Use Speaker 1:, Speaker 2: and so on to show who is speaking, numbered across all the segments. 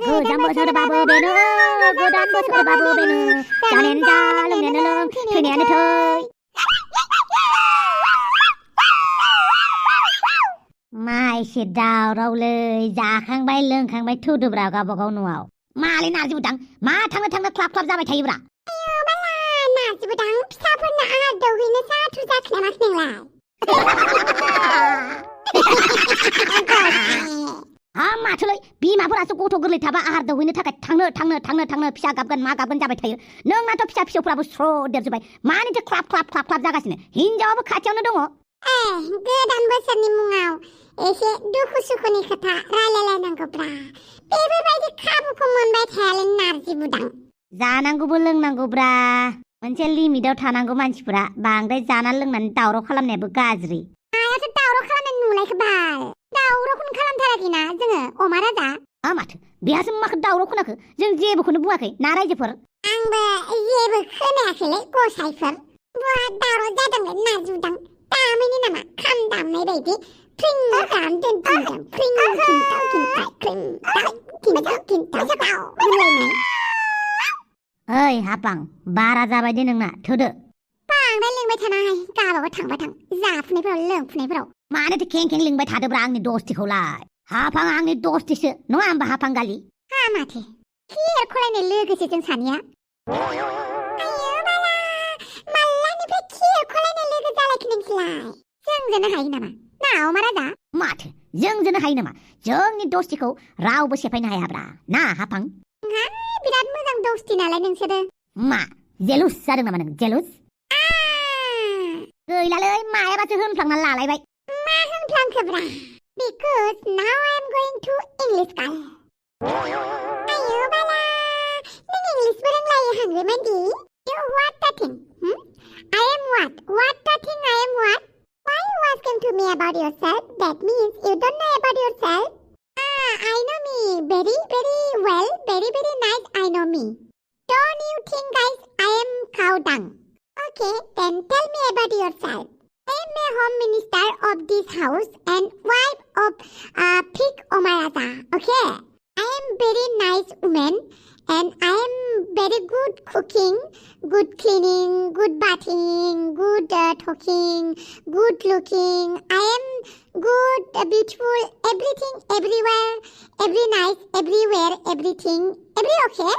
Speaker 1: गोजाम बोसोरबाबो बेनो गोदान बोसोरबाबो बेनो जानायानो जा लोंनायानो लों थैनायानो थै मा एसे दावरावलै जाखांबाय लोंखांबाय थुदोब्रा गावबागाव न'आव मालै नारजि बुदां मा थांनो क्लाब क्लाब जाबाय थायोब्रा
Speaker 2: नारजि बुदां फिसाफोरनो आहार दौहैनो साथु जाखोनामाखै नोंलाय
Speaker 1: हा माथोलै बिमाफोरासो गथ' गोरलै थाबा आहार दौहैनो थाखाय थांनो फिसा गाबगोन मा गाबगोन जाबाय थायो नोंनाथ' फिसा फिसौफ्राबो स्र' देरजोबबाय मानिथो क्लाब जागासिनो हिनजावाबो खाथियावनो दङ
Speaker 2: गोदान बोसोरनि मुङाव एसे दुखु सुखुनि खोथा रायलायलायनांगौब्रा बेफोरबायदि खाबुखौ मोनबाय थायालै नारजि बुदां
Speaker 1: जानांगौबो लोंनांगौब्रा मोनसे लिमिटआव थानांगौ मानसिफोरा बांद्राय जानानै लोंनानै दावराव खालामनायाबो गाज्रि
Speaker 2: मायाथो दावराव खालामनाय नुलायखो बाल दावरावखौनो खालामथाराखैना जोङो अमा राजा
Speaker 1: माथो बेहासो माखो दावराव खोनाखो जों जेबोखौनो बुङाखै ना रायजोफोर
Speaker 2: आंबो जेबो खोनायाखैलै गसाइफोर बहा दावराव जादोंलै नारजि बुदां दामैनि नामा खाम दामनाय बायदि प्रिं दाम दोन प्रिं खिन्थाव खिन्थाय प्रिं दाम खिन्थाव खिन्थाव होनलायनाय
Speaker 1: ओइ हापां बारा जाबाय दे नोंना थोदो
Speaker 2: बांद्राय लोंबाय थानाय गाबाबो थांबाय थां जाफुनायफोराव लोंफुनायफोराव
Speaker 1: मानोथो खें लोंबाय थादोब्रा आंनि दस्थिखौलाय हापां आंनि दस्थिसो नङा होमबा हापां गालि
Speaker 2: हा माथो खिरखलायनाय लोगोसे जों सानैया आयो बाला मालानिफ्राय खिरखलायनाय लोगो जालायखो नोंसोरलाय जोंजोंनो हायो नामा ना अमा राजा
Speaker 1: माथो जोंजोंनो हायो नामा जोंनि दस्थिखौ रावबो सेफायनो हायाब्रा ना हापां
Speaker 2: बिराद मोजां दस्ति नालाय नोंसोरो
Speaker 1: मा जेलुस जादों नामा नों जेलुस गैलालै मायाबासो होनफ्लांना लालायबाय
Speaker 2: मा होनफ्लांखोब्रा because now I'm going to English class आयो बाला नों इंलिशबो रोंलायो हांग्रेमादि you what the thing I am what the thing I am what why you asking to me about yourself that means you don't know about yourself I know me very well very nice I know me don't you think guys I am cow dung okay then tell me about yourself I am a home minister of this house and wife of Pig Omaraza okay I am very nice woman and I am very good cooking good cleaning good bathing good talking good looking I am good beautiful everything everywhere every nice everywhere everything every okay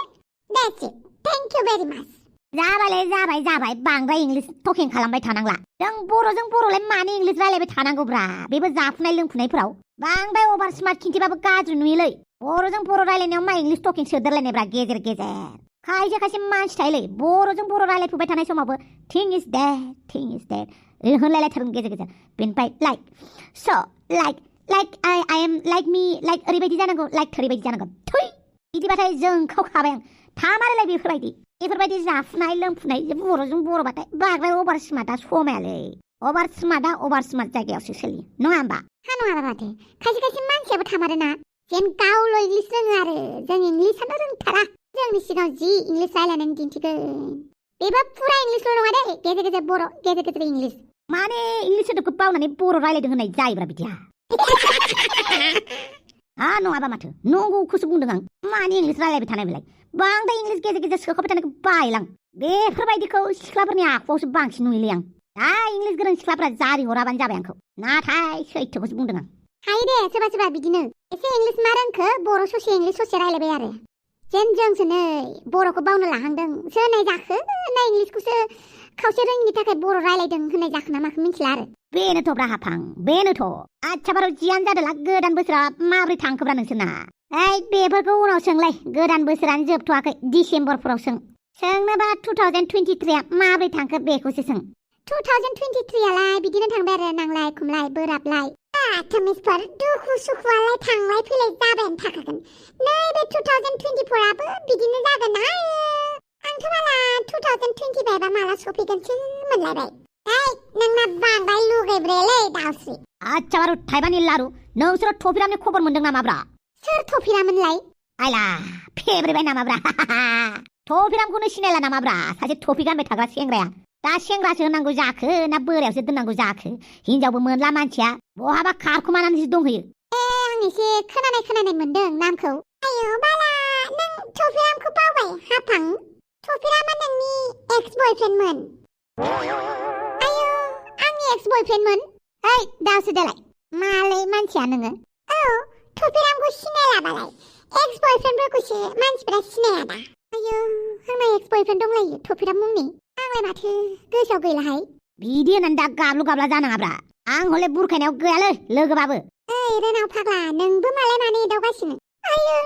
Speaker 2: that's it thank you very much
Speaker 1: जाबाय बांद्राय English टकिं खालामबाय थानांला जों बर'लाय मानो English रायलायबाय थानांगौब्रा बेबो जाफुनाय लोंफुनायफोराव बांद्राय अभार smart खिन्थिबाबो गाज्रि नुयोलै बर'जों बर' रायलायनायाव मा इंलिश टकिं सोदेरलायनायब्रा गेजेर खायसे मानसि थायोलै बर'जों बर' रायलायफुबाय थानाय समावबो थिं इज देट होनलायलायथारगोन गेजेर बेनिफ्राय like I am like me like ओरैबायदि जानांगौ लाइक थोरैबायदि जानांगौ थै बिदिबाथाय जोंखौ खाबाय आं थामारैलाय बेफोरबायदि जाफुनाय लोंफुनाय बर'जों बर'बाथाय बांद्राय अभार स्मार्टआ समायालै अभार स्मार्ट जायगायावसो सोलियो नङा होमबा
Speaker 2: हा नङाबा माथो खायसे मानसियाबो थामारोना जेन गावल' इंलिश रोङो आरो जों इंलिशआनो रोंथारा जोंनि सिगाङाव जि इंलिश रायलायनानै दिन्थिगोन बेबो पुरा इंलिशल' नङा दे गेजेर बर' गेजेर इंलिश
Speaker 1: माने इंलिश सोदोबखौ बावनानै बर' रायलायदों होननाय जायोब्रा बिदिया नङाबा माथो नंगौखौसो बुंदों आं माने इंलिश रायलायबाय थानाय बेलाय बांद्राय इंलिश गेजेर सोखाबाय थानायखौ बायलां बेफोरबायदिखौ सिख्लाफोरनि आखुआवसो बांसिन नुयोलै आं दा इंलिश गोरों सिख्लाफ्रा जारि हराबानो जाबाय आंखौ नाथाय सैथोखौसो बुंदों आं
Speaker 2: हायो दे सोरबा बिदिनो एसे इंलिश मा रोंखो बर' ससे इंलिश ससे रायलायबाय आरो जेन जोंसो नै बर'खौ बावनो लाहांदों सोनाय जाखो ना इंलिशखौसो खावसे रोङिनि थाखाय बर' रायलायदों होननाय जाखो ना माखो मिथिला आरो
Speaker 1: बेनोथ'ब्रा हाफां बेनोथ' आच्छा बार' जियानो जादोला गोदान बोसोरा माबोरै थांखोब्रा नोंसोरना बेफोरखौ उनाव सोंलाय गोदान बोसोरानो जोबथ'वाखै डिसेम्बरफोराव सोंनोबा 2023 माबोरै थांखो बेखौसो सों
Speaker 2: 2023 आलाय बिदिनो थांबाय आरो नांलाय खमलाय बोराबलाय मिसफोर दुखु सुखुआलाय थांलाय फैलाय जाबायानो थाखागोन नैबे 2024 आबो बिदिनो जागोन आंथ' माला 2025 बा माला सफैगोनसो मोनलायबाय नोंना बांद्राय लुगैब्रेलै दावस्रि
Speaker 1: आच्छा बार' थाइबानि लारु नोंसोरो थफिरामनि खबर मोनदों नामाब्रा
Speaker 2: सोर थफिरामोनलाय
Speaker 1: आइला फेब्रेबाय नामाब्रा थफिरामखौनो सिनायला नामाब्रा सासे थफि गानबाय थाग्रा सेंग्राया दा सेंग्रासो होनांगौ जाखो ना बोरायावसो दोननांगौ जाखो हिनजावबो मोनला मानसिया बहाबा खारखुमानानैसो दंहैयो
Speaker 2: आं एसे खोनानाय मोनदों नामखौ आयौ बाला नों थफिरामखौ बावबाय हाफां थफिरामा नोंनि एक्स बयफ्रेन्डमोन आयौ आंनि एक्स बयफ्रेन्डमोन ओइ दावसो दालाय मालाय मानसिया नोङो औ थफिरामखौ सिनायालाबालाय एक्स बयफ्रेन्डफोरखौसो मानसिफोरा सिनाया दा आयौ आंना एक्स बयफ्रेन्ड दंलायो थफिराम मुंनि आंलाय माथो गोसोआव गैलाहाय
Speaker 1: बिदि होननानै दा गाब्लु गाब्ला जानाङाब्रा आं हले बुरखायनायाव गैयालै लोगोबाबो
Speaker 2: ओइ रोनाव फाग्ला नोंबो मालाय मानो एदावगासिनो आयौ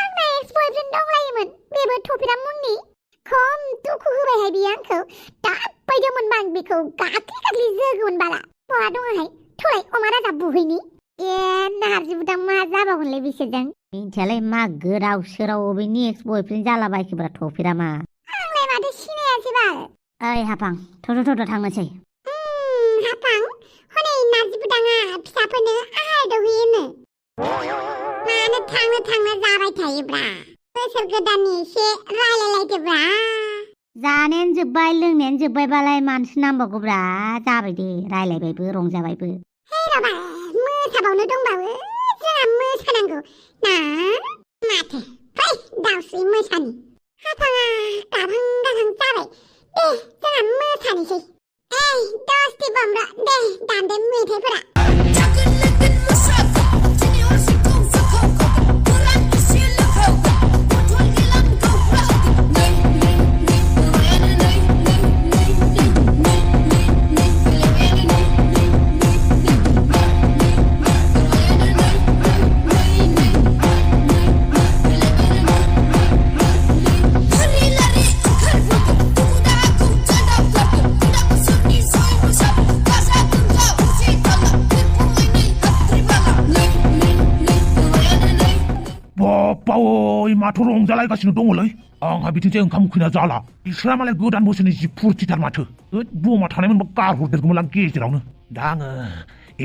Speaker 2: आंना एक्स बयफ्रेन्ड दंलायोमोन बेबो थफिराम मुंनि खम दुखु होबायहाय बियो आंखौ दाबायदि मोनबा आं बेखौ गाग्लि जोगोमोन बाला बहा दङहाय थलाय अमा राजा बुहैनि ए नारजि बुदां मा जाबावगोनलै बिसोरजों
Speaker 1: मिन्थियालै मा गोदाव सोराव अबेनि एक्स बयफ्रेन्ड जालाबायखोब्रा थफिरामा
Speaker 2: आंलाय माथो सिनायासै बाल
Speaker 1: ओइ हाफां थ'थ' थांनोसै
Speaker 2: हाफां हनै नारजि बुदाङा फिसाफोरनो आहार दौहैयोनो मानो थांनो जाबाय थायोब्रा बोसोर गोदाननि एसे रायलायलायदोब्रा
Speaker 1: जानायानो जोब्बाय लोंनायानो जोब्बायबालाय मानसि नांबावगौब्रा जाबाय दे रायलायबायबो रंजाबायबो
Speaker 2: हे रबा मोसाबावनो दंबावो जोंहा मोसानांगौ ना माथो फै दावस्रि मोसानि हाफाङा गाभां जाबाय दे जोंहा मोसानोसै ओइ दस्ति बम्ब्र दे दामदो मेथाइफोरा
Speaker 3: बावै माथो रंजालायगासिनो दङलै आंहा बिथिंजाय ओंखाम उखैना जाला बिसोरा मालाय गोदान बोसोरनि जि फुरथिथार माथो बमा थानाय मोनबा गारहरदेरगौमोन आं गेजेरावनो दा आङो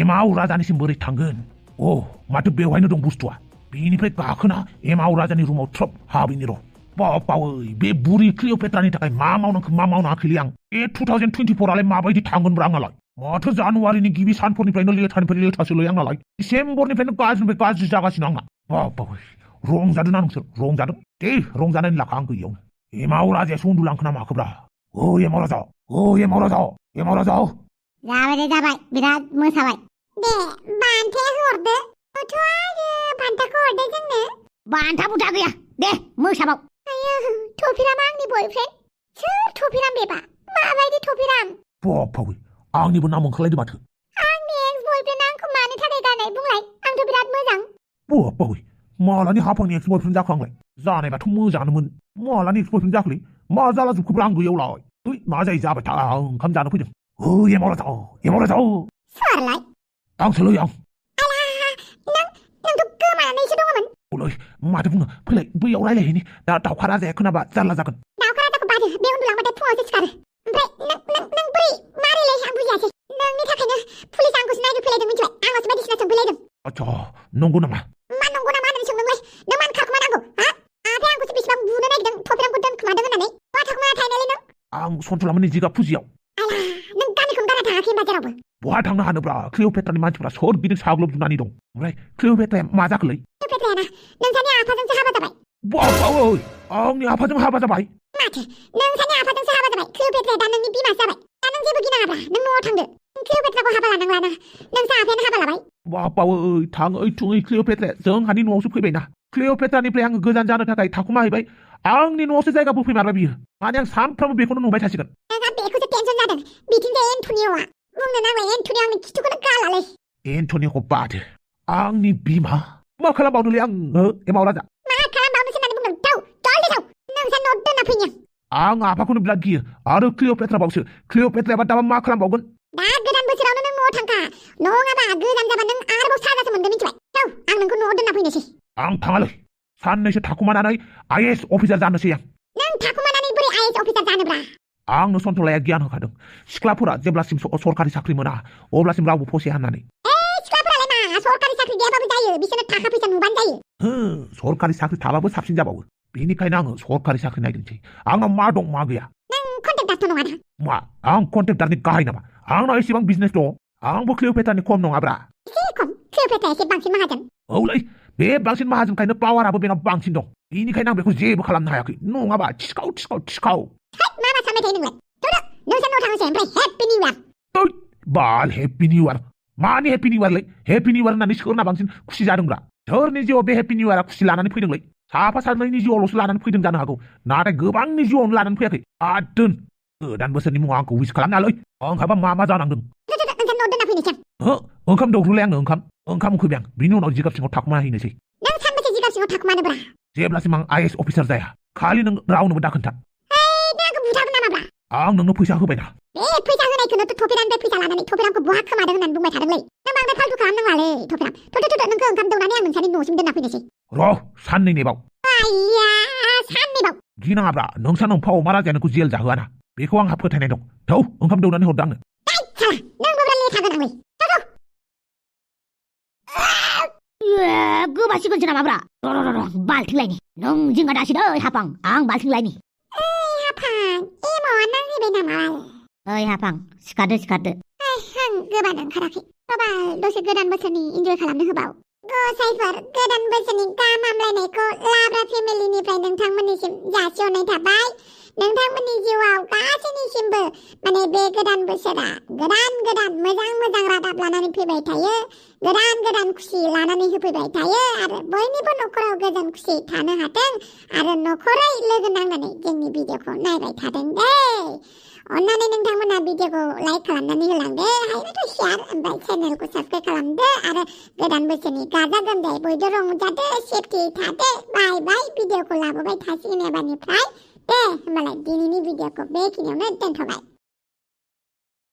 Speaker 3: एमाव राजानिसिम बोरै थांगोन अ माथो बेवहायनो दं बुस्थुआ बेनिफ्राय गाखोना एमाव राजानि रुमाव थ्रोब हाबैनि र' बावै बे बुरि क्लिअपेट्रानि थाखाय मा मावनाङाखैलै आं बे 2024 आलाय माबायदि थांगोनब्रा आंनालाय माथो जानुवारिनि गिबि सानफोरनिफ्रायनो लेथानिफ्राय लेथासोलै आंनालाय डिसेम्बरनिफ्रायनो गाज्रिनिफ्राय गाज्रि जागासिनो आंना बावै रंजादों ना नोंसोर रंजादों दे रंजानायनि लाखा आं गैयावनो एमाव राजायासो उन्दुलांखो ना माखोब्रा ओ एमाव राजा
Speaker 1: जाबाय दे जाबाय बिराद मोसाबाय
Speaker 2: दे बान्थाया हरदो गथ' आरो बान्थाखौ हरदो जोंनो
Speaker 1: बान्था बुन्था गैया दे मोसाबाव
Speaker 2: आयौ थफिरामा आंनि बयफ्रेन्ड सोर थफिराम बेबा माबायदि थफिराम
Speaker 3: बावै आंनिबो नाम ओंखारलायदो माथो
Speaker 2: आंनि एक्स बयफ्रेन्ड आंखौ मानो थाखाय गारनाय बुंलाय आंथ' बिराद मोजां
Speaker 3: बावै मालानि हाफांनि एक्स बयफ्रेन्ड जाखो आंलाय जानायबाथ' मोजाङानोमोन मालानि एक्स बयफ्रेन्ड जाखोलै मा जाला जोबखोब्रा आं गैयावलाय मा जायो जाबाय था ओंखाम जानो फैदों एमाव राजा
Speaker 2: सोरलाय
Speaker 3: आंसोलै आं
Speaker 2: नोंथ' गोमानानैसो दङमोन
Speaker 3: ओलै माथो बुङो फैलाय बैयाव रायलायहैनि दा दावखा राजाया खोनाबा जारला जागोन
Speaker 2: दावखा राजाखौ बादो बे उन्दुलांबाथाय फुङावसो सिखारो ओमफ्राय नों बोरै मारैलाय आं बुजियासै नोंनि थाखायनो पुलिस आंखौसो नागिरफैलायदों मिथिबाय आंनावसो बायदिसिना सोंफैलायदों
Speaker 3: आच्छा नंगौ नामा
Speaker 2: मा नंगौ नामा होननानै सोंदोंलाय नों मानो खारखुमानांगौ हा आफाया आंखौसो बेसेबां बुनो नागिरदों थफिरामखौ दोनखोमादों होननानै बहा थाखुमाना थाहैनायलै नों
Speaker 3: आं सन्थलामोननि जिगाब फुजियाव
Speaker 2: आला नों गामिखौनो गारना थाङाखै होनबा जेरावबो
Speaker 3: बहा थांनो हानोब्रा क्लिअपेट्रानि मानसिफ्रा सोरगिदिं साग्लोबजोबनानै दं ओमफ्राय क्लिअपेट्राया मा जाखोलै
Speaker 2: क्लिअपेट्रायाना नोंसानि आफाजोंसो हाबा जाबाय
Speaker 3: बावै आंनि आफाजों हाबा जाबाय
Speaker 2: माथो नोंसानि आफाजोंसो हाबा जाबाय क्लिअपेट्राया दा नोंनि बिमासो जाबाय दा नों जेबो गिनाङाब्रा नों न'आव थांदो क्लिअपेट्राखौ हाबा लानांलाना नोंसा आफायानो हाबा लाबाय
Speaker 3: बावै थाङै थुङै क्लिअपेट्राया जोंहानि न'आवसो फैबायना क्लिअपेट्रानिफ्राय आङो गोजान जानो थाखाय थाखुमाहैबाय आंनि न'आवसो जायगा बोफैमारबाय बियो माने आं सानफ्रामबो बेखौनो नुबाय थासिगोन
Speaker 2: नोंहा बेखौसो टेनसन जादों बिथिंजाय एन्टनिय'आ बुंनो नांला एन्टनिय' आंनि खिथुखौनो गालालै
Speaker 3: एन्टनिय'खौ बादो आंनि बिमा मा खालामबावनोलै आङो एमाव राजा
Speaker 2: मा खालामबावनोसो होननानै बुंदों थाव जल्दि थाव नोंसा न'आव दोनना फैनि
Speaker 3: आं आफाखौनो बिराद गियो आरो क्लिअपेट्राबावसो क्लिअपेट्रायाबा दाबा मा खालामबावगोन
Speaker 2: दा गोदान बोसोरावनो नों न'आव थांखा नङाबा गोजान जाबा नों आरोबाव साजासो मोनगोन मिथिबाय थाव आं नोंखौ न'आव दोनना फैनोसै
Speaker 3: आं थाङालै साननैसो थाखुमानानै आइएएस अफिसार जानोसै आं
Speaker 2: नों थाखुमानानै बोरै आइएएस अफिसार जानोब्रा
Speaker 3: आंनो सन्थलाया गियान होखादों सिख्लाफोरा जेब्लासिम सरकारि साख्रि मोना अब्लासिम रावबो फसाया होननानै
Speaker 2: सिख्लाफोरालाय मा सरकारि साख्रि गैयाबाबो जायो बिसोरनो थाखा फैसा नुबानो जायो
Speaker 3: सरकारि साख्रि थाबाबो साबसिन जाबावो बेनिखायनो आङो सरकारि साख्रि नागिरनोसै आंनाव मा दं मा गैया
Speaker 2: नों contact 콘텐츠다토 농하다.
Speaker 3: 안 콘텐츠다니 까이나봐. 안 아이시방 비즈니스 도. 안 클레오페트라니 콤 농아브라.
Speaker 2: 시리콤 클레오페트라의 방신 마하전.
Speaker 3: 어울레이 배 방신 마하즘 카이나 빠와라보 베나 방신 동. 이니 카이나 베고 제부 칼람나 하야키. 농아바 치카우.
Speaker 2: 마마 섬에 되는 것. 도덕 노선 노상을 셈프레 해피 뉴이어.
Speaker 3: 말 해피 뉴이어. 많이 해피 뉴이어래. 해피 뉴이어 나니 시거나 방신 쿠시 자릉라. 저니 지오 베 해피 뉴이어 쿠시 라나니 푸이등래. 사파 살머니 지오 로스 라나니 푸이등 자는 하고 나래 그방 니 지오 라나니 푸야키. 아든 dan bosan ni mo angko wis kalam na loy. Ong haba mama janang deng.
Speaker 2: engkan noden apa ini cam?
Speaker 3: Engkam dog ruleng engkam ku biang. Binu no jikap singo takma hine si.
Speaker 2: Nang sampai si jikap singo takma ne bra.
Speaker 3: Jebla simang IS officer daya. Kali nang raw no bedak kentak.
Speaker 2: Nang aku buta nama bra.
Speaker 3: Ang nang no puisa hu baina.
Speaker 2: Puisa hu nai kena tu topiran be puisa lana ni topiran ko buat kemana dengan bung baca denglei. Nang bang faltu kalam nang wale topiran. Tutu nang engkam dong nani ang nang sani no sim den apa ini si.
Speaker 3: Ro san ni bau.
Speaker 2: Iya, san ni bau.
Speaker 3: Gina abra nang san nang pau mara jana ku jel jahuana. Beko ang hapko tane dong. Tau engkam dong nani hodang.
Speaker 2: Salah, nang beberapa li tangan angli.
Speaker 1: 그 마시건 지나 마브라. 로로로로 말팅라이니. 농징가 다시다 하방. ang 말팅라이니.
Speaker 2: 하판, 이모 nang hibe na mal.
Speaker 1: 어이 하방. 시카드.
Speaker 2: hang gobadan karaki. Tobal dose godan bosani enjoy खालामनो होबाव. Go Cypher godan bosani गाहामलायनायखौ लाब्रा फेमिलिनिफ्राय नोंथांमोननिसिम जासिहरनाय थाबाय. नोंथांमोननि जिउआव गासैनिसिमबो माने बे गोदान बोसोरा गोदान मोजां रादाब लानानै फैबाय थायो. गोदान खुसि लानानै होफैबाय थायो आरो बयनिबो नखराव गोजोन खुसि थानो हाथों आरो नखरै लोगो नांनानै जोंनि भिडिअखौ नायबाय थादों दे. अन्नानै नोंथांमोना भिडिअखौ लाइक खालामनानै होलांदो. हायोबाथ' शेयार ओमफ्राय चेनेलखौ साबस्क्राइब खालामदो आरो गोदान बोसोरनि गाजा गोमजायै बयबो रंजादो, सेफटि थादो. बाय भिडिअखौ लाबोबाय थासिगोन एबारनिफ्राय. दे होमबालाय दिनैनि भिडिअखौ बेखिनियावनो दोनथ'बाय.